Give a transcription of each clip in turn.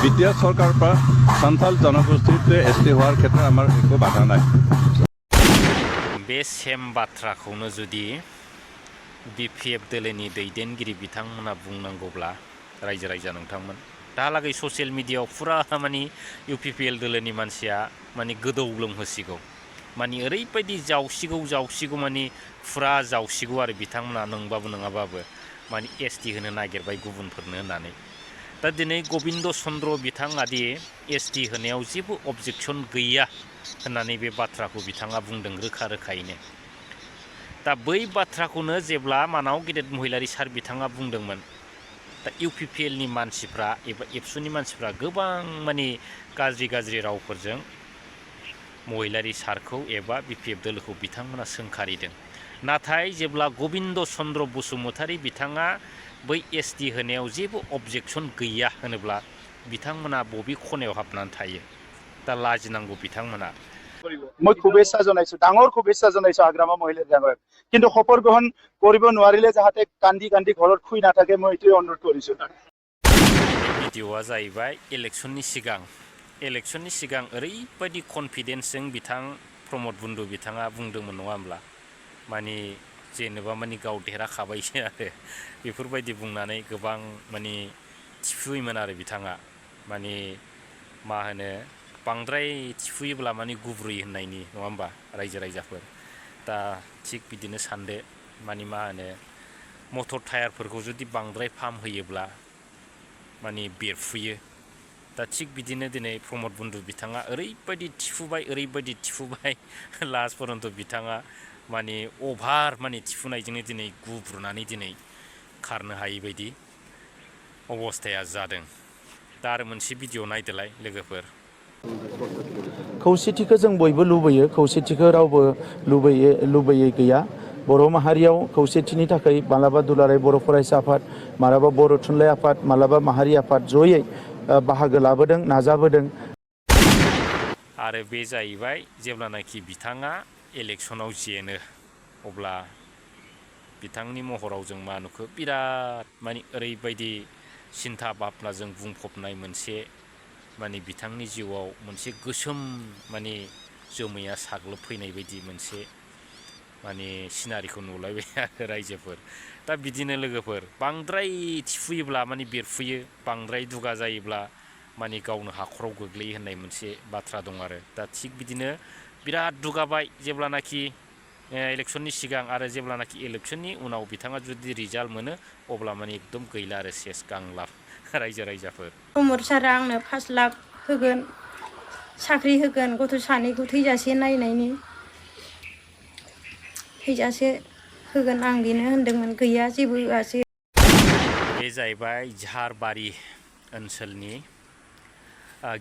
BTR সরকার পৰা Santhal জনগোষ্ঠীতে ST হওয়ার ক্ষেত্রে আমার একো বাধা নাই। बे सेम बाथ्राखौनो जुदि बिपिएफ दोलोनि दैदेनगिरि बिथांमोना बुंनांगौब्ला रायजो राजा नोंथांमोन दाहालागै ससियेल मिडियायाव फुरा माने इउपिपिएल दोलोनि मानसिया माने गोदौ लोंहोसिगौ माने ओरैबायदि जावसिगौ माने फुरा जावसिगौ आरो बिथांमोना नंबाबो नङाबाबो माने एसटि होनो नागिरबाय गुबुनफोरनो होननानै। दा दिनै गबिन्द चन्द्र बिथाङा दि एसटि होनायाव जेबो अबजेक्सन गैया होननानै बे बाथ्राखौ बिथाङा बुंदों रोखा रोखायैनो। दा बै बाथ्राखौनो जेब्ला मानाव गेदेर महिलारि सार बिथाङा बुंदोंमोन दा इउपिपिएलनि मानसिफ्रा एबा एबसुनि मानसिफ्रा गोबां माने गाज्रि रावफोरजों महिलारि सारखौ एबा बिपिएफ दोलोखौ बिथांमोना सोंखारिदों। नाथाय जेब्ला गबिन्द चन्द्र बसुमतारी बिथाङा बै एसटि होनायाव जेबो अबजेक्सन गैया होनोब्ला बिथांमोना बबे खनायाव हाबनानै थायो। दा लाजिनांगौ बिथांमोना। মই শুভেচ্ছা জনাইছো, ডাঙৰ শুভেচ্ছা জনাইছো আগ্ৰামা মহিলাৰ ডাঙৰ, কিন্তু শপত গ্ৰহণ কৰিব নোৱাৰিলে যাতে কান্দি কান্দি ঘৰত শুই নাথাকে মই এইটোৱে অনুৰোধ কৰিছো। भिडिअ'आ जाहैबाय इलेक्शननि सिगां ओरैबायदि कनफिडेन्सजों बिथां प्रमद बन्दु बिथाङा बुंदोंमोन नङा होमब्ला माने जेनेबा माने गाव देरहाखाबायसो आरो बेफोरबायदि बुंनानै गोबां माने थिफुयोमोन आरो बिथाङा माने मा होनो बांद्राय थिफुयोब्ला माने गुब्रुयो होननायनि नङा होमबा रायजो राजाफोर। दा थिग बिदिनो सानदो माने मा होनो मटर टायारफोरखौ जुदि बांद्राय पाम्प होयोब्ला माने बेरफुयो। दा थिग बिदिनो दिनै प्रमद बन्दु बिथाङा ओरैबायदि थिफुबाय लास्ट पर्यन्त बिथाङा माने अभार माने थिफुनायजोंनो दिनै गुब्रुनानै दिनै खारनो हायै बायदि अबस्थाया जादों। दा आरो मोनसे भिडिअ नायदोलाय लोगोफोर। खौसेथिखौ जों बयबो लुबैयो, खौसेथिखौ रावबो लुबैयै गैया। बर' माहारियाव खौसेथिनि थाखाय मालाबा दुलाराय बर' फरायसा आफाद, मालाबा बर' थुनलाइ आफाद, मालाबा माहारि आफाद जयै बाहागो लाबोदों, नाजाबोदों। आरो बे जाहैबाय जेब्लानाखि बिथाङा इलेक्सनाव जेनो अब्ला बिथांनि महराव जों मा नुखो बिराद माने ओरैबायदि सिन्था भाबनाजों बुंफबनाय मोनसे माने बिथांनि जिउआव मोनसे गोसोम माने जोमैया साग्लोबफैनाय बायदि मोनसे माने सिनारिखौ नुलायबाय आरो रायजोफोर। दा बिदिनो लोगोफोर बांद्राय थिफुयोब्ला माने बेरफुयो, बांद्राय दुगा जायोब्ला माने गावनो हाखराव गोग्लैयो होननाय मोनसे बाथ्रा दं आरो। दा थिग बिदिनो बिराद दुगाबाय जेब्लानाखि इलेक्शननि सिगां आरो जेब्लानाखि इलेक्शननि उनाव बिथाङा जुदि रिजाल्ट मोनो अब्ला माने एकदम गैला आरो सेस गांलाब रायजो राजाफोर। प्रमद सारा आंनो 5 लाख होगोन, साख्रि होगोन, गथ' सानैखौ थैजासे नायनायनि थैजासे होगोन आं बेनो होनदोंमोन, गैया जेबो होआसै। बे जाहैबाय झारबारि ओनसोलनि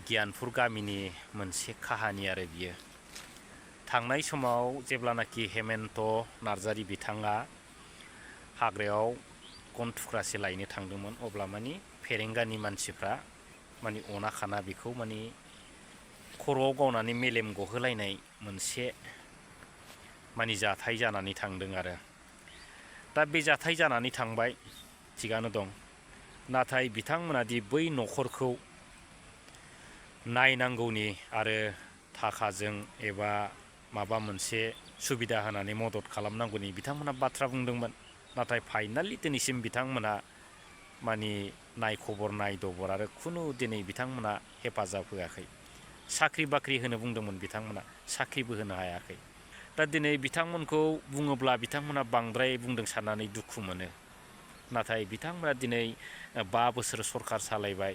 गियानपुर गामिनि मोनसे काहानि आरो बियो। थांनाय समाव जेब्लानाखि हेमन्त नार्जारि बिथाङा हाग्रायाव गन थुख्रासे लायनो थांदोंमोन अब्ला माने फेरेंगानि मानसिफ्रा माने अना खाना बेखौ माने खर'आव गावनानै मेलेम गहोलायनाय मोनसे माने जाथाय जानानै थांदों आरो। दा बे जाथाय जानानै थांबाय थिगानो दं, नाथाय बिथांमोना दि बै न'खरखौ नायनांगौनि आरो थाखाजों एबा माबा मोनसे सुबिदा होनानै मदद खालामनांगौनि बिथांमोना बाथ्रा बुंदोंमोन। नाथाय फाइनालि दिनैसिम बिथांमोना माने नायखबर नायदबर आरो खुनु दिनै बिथांमोना हेफाजाब होआखै। साख्रि बाख्रि होनो बुंदोंमोन बिथांमोना, साख्रिबो होनो हायाखै। दा दिनै बिथांमोनखौ बुङोब्ला बिथांमोना बांद्राय बुंदों साननानै दुखु मोनो। नाथाय बिथांमोना दिनै 5 बोसोर सरखार सालायबाय।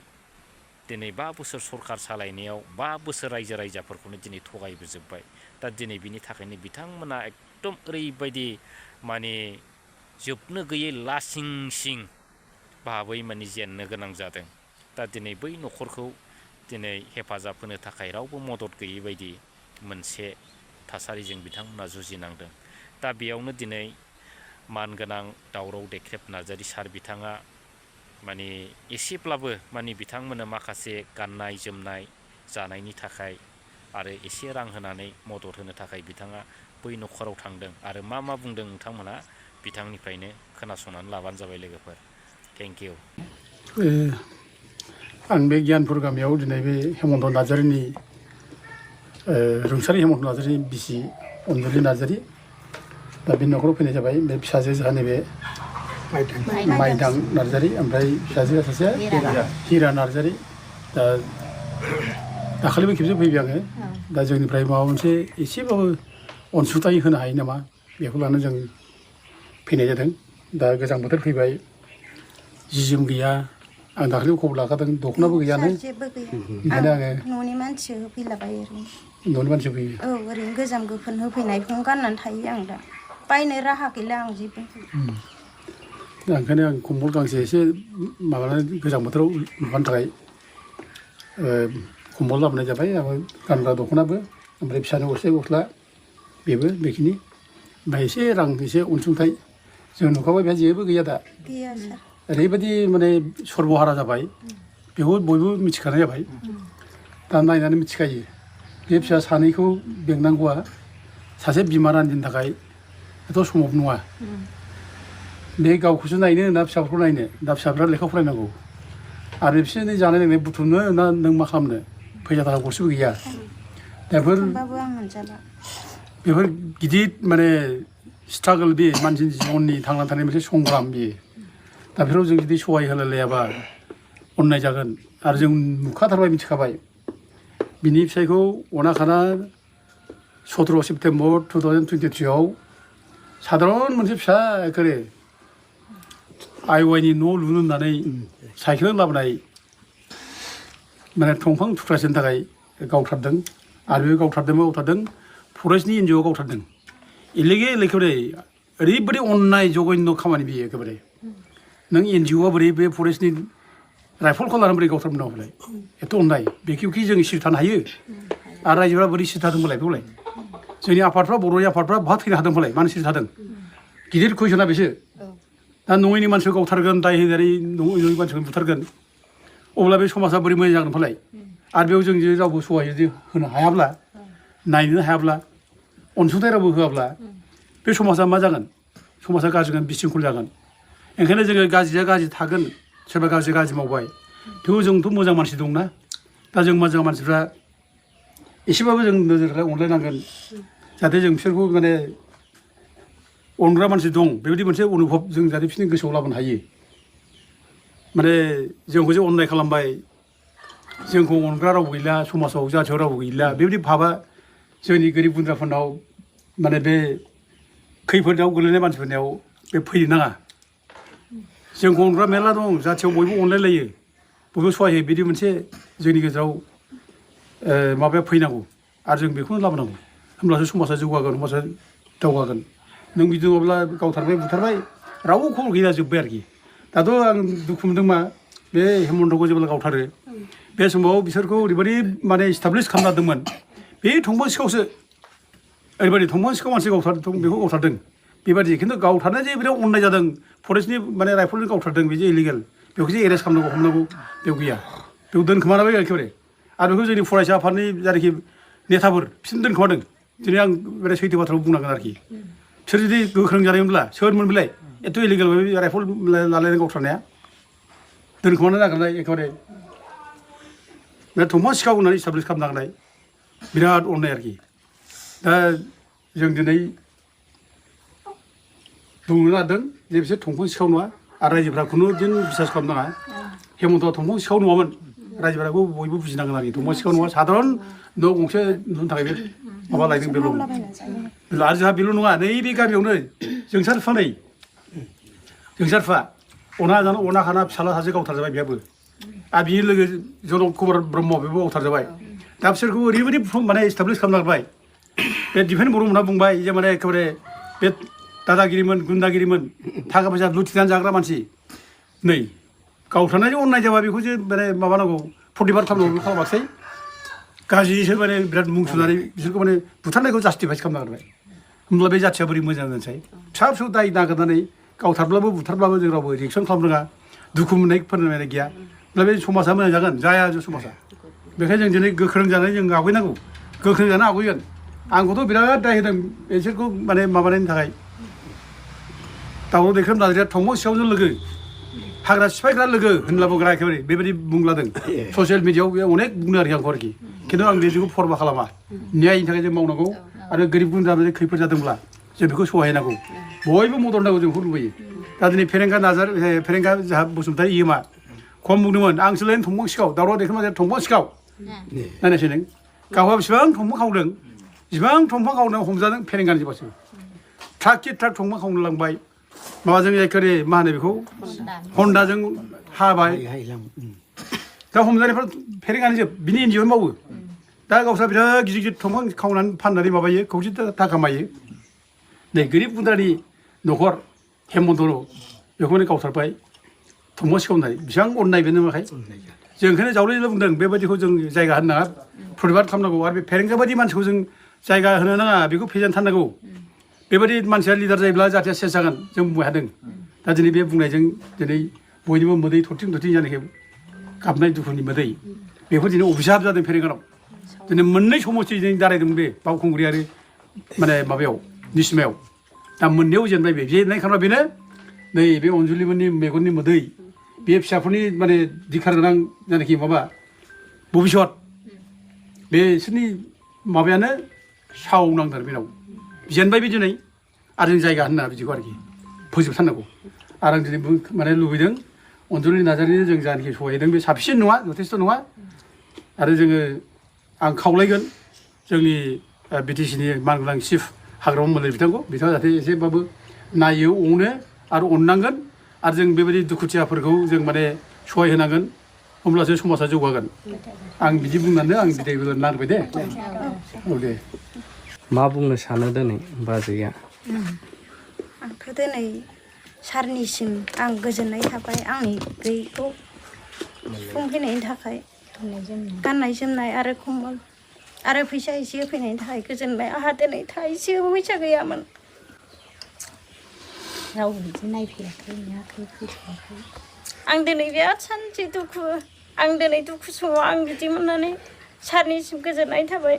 दिनै 5 बोसोर सरखार सालायनायाव 5 बोसोर रायजो राजाफोरखौनो दिनै थगायबोजोब्बाय। दा दिनै बिनि थाखायनो बिथांमोना एकदम ओरैबायदि माने जोबनो गैयै लासिं सिं भाबै माने जेननो गोनां जादों। दा दिनै बै न'खरखौ दिनै हेफाजाब होनो थाखाय रावबो मदद गैयै बायदि मोनसे थासारिजों बिथांमोना जुजिनांदों। दा बेयावनो दिनै मानगोनां दावराव देख्रेब नार्जारि सार बिथाङा माने एसेब्लाबो माने बिथांमोननो माखासे गाननाय जोमनाय जानायनि थाखाय आरो एसे रां होनानै मदद होनो थाखाय बिथाङा बै न'खराव थांदों आरो मा बुंदों नोंथांमोना बिथांनिफ्रायनो खोनासंनानै लाबानो जाबाय लोगोफोर। Thank you. आं बे गियानपुर गामियाव दिनै बे हेमन्त नार्जारिनि रुंसारि हेमन्त नार्जारिनि बिसि अनजुलि नार्जारि दा बे न'खराव फैनाय जाबाय बे फिसाजो जोंहा नैबे माइदां नार्जारि ओमफ्राय फिसाजोआ सासेया हिरा नार्जारि दा दाखालिबो खेबसे फैबाय आङो दा जोंनिफ्राय माबा मोनसे एसेबाबो अनसुंथाइ होनो हायो नामा बेखौ लानो जों फैनाय जादों दा गोजां बोथोर फैबाय जि जोम गैया आं दाखालिबो खबर लाखादों दख'नाबो गैयानो जेबो गैया ओंखायनो आङो न'नि मानसि होफैलाबाय ओरैनो न'नि मानसि फैयो औ ओरैनो गोजाम गोफोन होफैनायखौनो गाननानै थायो आं दा बायनो राहा गैला आं जेबो दा ओंखायनो आं कम्बल गांसे एसे माबानानै गोजां बोथोराव माबानो थाखाय कम्बल लाबोनाय जाबाय आरो गानग्रा दख'नाबो ओमफ्राय फिसानो गस्ला गस्ला बेबो बेखिनि ओमफ्राय एसे रां एसे अनसुंथाइ जों नुखाबाय बेहा जेबो गैया दा गैया सार ओरैबायदि माने सर्बहारा जाबाय बेखौ बयबो मिथिखानाय जाबाय दा नायनानै मिथिखायो बे फिसा सानैखौ बेंनांगौआ सासे बिमा रानिनि थाखाय एथ' सम्भब नङा बे गावखौसो नायनो ना फिसाफोरखौ नायनो दा फिसाफ्रा लेखा फरायनांगौ आरो बिसोरनि जानाय लोंनाय बुथुमनो ना नों मा खालामनो फैसा थाखा गरसेबो गैया दा होमबाबो आं मोनजाला बेफोर गिदिर माने स्ट्रागोल बे मानसिनि जिबननि थांना थानाय मोनसे संग्राम बेयो दा बेफोराव जों जुदि सहाय होलायलायाबा अननाय जागोन आरो जों नुखाथारबाय मिथिखाबाय बिनि फिसायखौ अनाखाना 17 सेप्तेम्बर 2023आव साधारन मोनसे फिसा एखेबारे IOI नि न' लुनो होननानै साइकेल लाबोनाय माने दंफां थुख्रासेनि थाखाय गावथारदों आरो बे गावथारदों फरेस्टनि एनजिअ गावथारदों इलिगेल एखेबारे ओरैबायदि अननाय जघन्य खामानि बेयो एखेबारे नों एनजिअआ बोरै बे फरेस्टनि राइफलखौ लानानै बोरै गावथारनो होनलाय एथ' अननाय बेखि जों सिरि थानो हायो आरो रायजोफ्रा बोरै सिरि थादों होनलाय बेखौलाय जोंनि आफादफ्रा बर'नि आफादफ्रा बहा थैनो हादों होनलाय मानो सिरि थादों गिदिर कुइसना बेसो दा नङैनि मानसिखौ गावथारगोन दाय होनानै नङै मानसिखौ बुथारगोन अब्ला बे समाजा बोरै मोजां जागोन होनलाय आरो बेयाव जों जुदि रावबो सहाय जुदि होनो हायाब्ला नायनो हायाब्ला अनसुंथाइ रावबो होआब्ला बे समाजा मा जागोन समाजा गाज्रि जागोन बिसिंखल जागोन ओंखायनो जोङो गाज्रिया गाज्रि थागोन सोरबा गाज्रि मावबाय थेवबो जोंथ' मोजां मानसि दंना दा जों मोजां मानसिफ्रा एसेबाबो जों नोजोर अनलायनांगोन जाहाथे जों बिसोरखौ माने अनग्रा मानसि दं बेबायदि मोनसे अनुभब जों जाहाथे बिसोरनि गोसोआव लाबोनो हायो माने जोंखौ जे अननाय खालामबाय जोंखौ अनग्रा रावबो गैला समाजाव जाथियाव रावबो गैला बेबायदि भाबा जोंनि गोरिब गुन्द्राफोरनाव माने बे खैफोदाव गोलैनाय मानसिफोरनियाव बे फैनो नाङा जोंखौ अनग्रा मेरला दं जाथियाव बयबो अनलायलायो बयबो सहाय होयो बिदि मोनसे जोंनि गेजेराव माबाया फैनांगौ आरो जों बेखौनो लाबोनांगौ होमब्लासो समाजा जौगागोन होमब्लासो दावगागोन नों बिदि नङाब्ला गावथारबाय बुथारबाय रावबो खबर गैला जोब्बाय आरोखि दाथ' आं दुखु मोनदों मा बे हेमन्तखौ जेब्ला गावथारो बे समाव बिसोरखौ ओरैबायदि माने इस्टाब्लिस खालामना दोनदोंमोन बे थंबा सिखावसो ओरैबायदि थंबा सिखाव मानसि गावथारदों बेखौ गावथारदों बेबायदि खिन्थु गावथारनाय जे बिराद अननाय जादों फरेस्टनि माने राइफलनि गावथारदों बे जे इलिगेल बेखौ जे एरेस्ट खालामनांगौ हमनांगौ बेयाव गैया बेयाव दोनखोमानाय एखेबारे आरो बेखौ जोंनि फरायसा आफादनि जायनाखि नेताफोर बिसोरनो दोनखोमादों दिनै आं बे सैथो बाथ्राखौ बुंनांगोन आरोखि बिसोर जुदि गोख्रों जानायमोनब्ला सोरमोन बेलाय एथ' इलिगेल राइफल लालायनाय गावथारनाया दोनखोमानो नागिरनाय एखेबारे बे थंफा सिखाव होननानै इस्टाब्लिस खालामनांनाय बिराद अननाय आरोखि दा जों दिनै बुंनो नागिरदों जे बिसोर थंफा सिखाव नङा आरो रायजोफ्रा खुनु दिन बिसास खालामनाङा हेमन्तआ थंफा सिखाव नङामोन रायजोफोराबो बयबो बुजिनांगोन आरोखि थंफा सिखाव नङा साधारन न' गंसे लुनो थाखाय बे माबा लायदों बेल' आरो जोंहा बेल' नङा नैबे गामियावनो जोंसारफा नै जोंसारफा अना खाना फिसाला सासे गावथारजाबाय बेहाबो आरो बिनि लोगो जनक कुमार ब्रह्म बेबो गावथारजाबाय दा बिसोरखौ ओरैबायदि माने इस्टाब्लिस खालामनांबाय बे दिफेन बर'मोनहा बुंबाय जे माने एखेबारे बे दादागिरिमोन गुन्दागिरिमोन थाखा फैसा लुथिनानै जाग्रा मानसि नै गावथारनायजों अननाय जाबा बेखौ जे माने माबानांगौ प्रतिबाद खालामनांगौ खालामाखिसै गाज्रिसो माने बिराद मुं सुनानै बिसोरखौ माने बुथारनायखौ जास्टिफाइस खालामना गारबाय होमब्ला बे जाथिया बोरै मोजां जानोसै फिसा फिसौ दाय नागिरनानै गावथारब्लाबो बुथारब्लाबो जों रावबो रिएक्सन खालामनो रोङा दुखु मोननाय फोरमायनाय गैया होमब्ला बे समाजा मोजां जागोन जाया जों समाजा बेखायनो जों दिनै गोख्रों जानानै जों आवगायनांगौ गोख्रों जानो आवगायगोन आंखौथ' बिराद दाय होदों बिसोरखौ माने माबानायनि थाखाय दावराव दैख्रोम नाजारिया थंबा सिखावजों लोगो हाग्रा सिफायग्रा लोगो होनलाबोग्रा एखेबारे बेबायदि बुंलादों ससियेल मिडियायाव बे अनेक बुंनो आरोखि खिन्थु आं बेखौ फरमा खालामा न्यायनि थाखाय जों मावनांगौ आरो गोरिब गुन्द्राफोर खैफोद जादोंब्ला जों बेखौ सहायनांगौ बयबो मदद नांगौ जों बेखौ लुबैयो दा दिनै फेरेंगा जाहा बसुमतारी इमा खम बुंदोंमोन आंसोलायनो थंबां सिखाव दावराव देखायमा थंबां सिखाव नायनायसै नों गावहा बेसेबां थंबां खावदों बेसेबां थंबां खावनायाव हमजादों फेरेंगानि जोबासो ट्राक कि ट्राक थंबां खावनो लांबाय माबाजों एखेबारे मा होनो बेखौ हन्डाजों हाबाय दा हमजानायफ्रा फेरेंगानि जोब बिनि एनजिअ मावो दा गावस्रा बिराद गिदिर गिदिर थंबां खावनानै फाननानै माबायो खौसे थाखा मायो नै गोरिब गुन्द्रानि न'खर हेमन्तल' बेखौनो गावथारबाय थंबां सिखावनाय बेसेबां अननाय बेनो माखाय जों ओंखायनो जावलेल' बुंदों बेबायदिखौ जों जायगा होनो नाङा प्रतिबाद खालामनांगौ आरो बे फेरेंगा बायदि मानसिखौ जों जायगा होनो नाङा बेखौ फेजेनथारनांगौ बेबायदि मानसिया लिडार जायोब्ला जाहाथे सेस जागोन जों बुंबाय थादों दा दिनै बे बुंनायजों दिनै बयनिबो मोदै थरथिं जानायखाय गाबनाय दुखुनि मोदै बेफोर दिनै अभिसाब जादों फेरेंगानाव दिनै मोननै समस्ति जों दारायदों बे बावखुंग्रि आरो माने माबायाव निसिमायाव दा मोननैयाव जेनबाय बे जेननाय खारना बेनो नै बे अनजुलिमोननि मेगननि मोदै बे फिसाफोरनि माने दिखार गोनां जायनाखि माबा भबिष्यत बेसोरनि माबायानो साव नांदों बेनाव जेनबाय बे दिनै आरो जों जायगा होनना बिदिखौ आरोखि फोजोबथारनांगौ आरो आं दिनै माने लुबैदों अनजुलि नार्जारिनो जों जायनाखि सहायदों बे साफिसियेन्ट नङा जथेस्थ' नङा आरो जोङो आं खावलायगोन जोंनि बिटिसिनि मानगोनां चिफ हाग्रामा मन्दिर बिथाङा जाहाथे एसेबाबो नायो अनो आरो अननांगोन आरो जों बेबायदि दुखुथियाफोरखौ जों माने सहाय होनांगोन होमब्लासो समाजा जौगागोन आं बिदि बुंनानै आं बिदाय नांबाय दे औ दे मा बुंनो सानो दिनै बाजैया आंथ' दिनै सारनिसिम आं गोजोननाय थाबाय आंनि गैयैखौ सुफुंफैनायनि थाखाय गाननाय जोमनाय आरो खम्बल आरो फैसा एसे होफैनायनि थाखाय गोजोनबाय आंहा दिनै थाइसेबो फैसा गैयामोन रावबो बिदि नायफैयाखै नेयाखै फैथ'वाखै आं दिनै बिराद सानसे दुखु आं दिनै दुखु समाव आं बिदि मोननानै सारनिसिम गोजोननाय थाबाय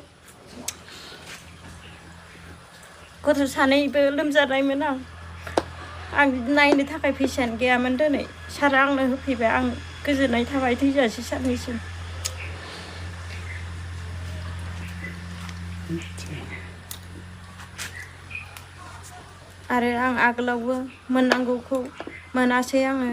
गथ' सानैबो लोमजानायमोन आं नायनो थाखाय फैसायानो गैयामोन दिनै सारा आंनो होफैबाय आं गोजोननाय थाबाय थैजासे सारनिसिम आरो आं आगोलावबो मोननांगौखौ मोनासै आङो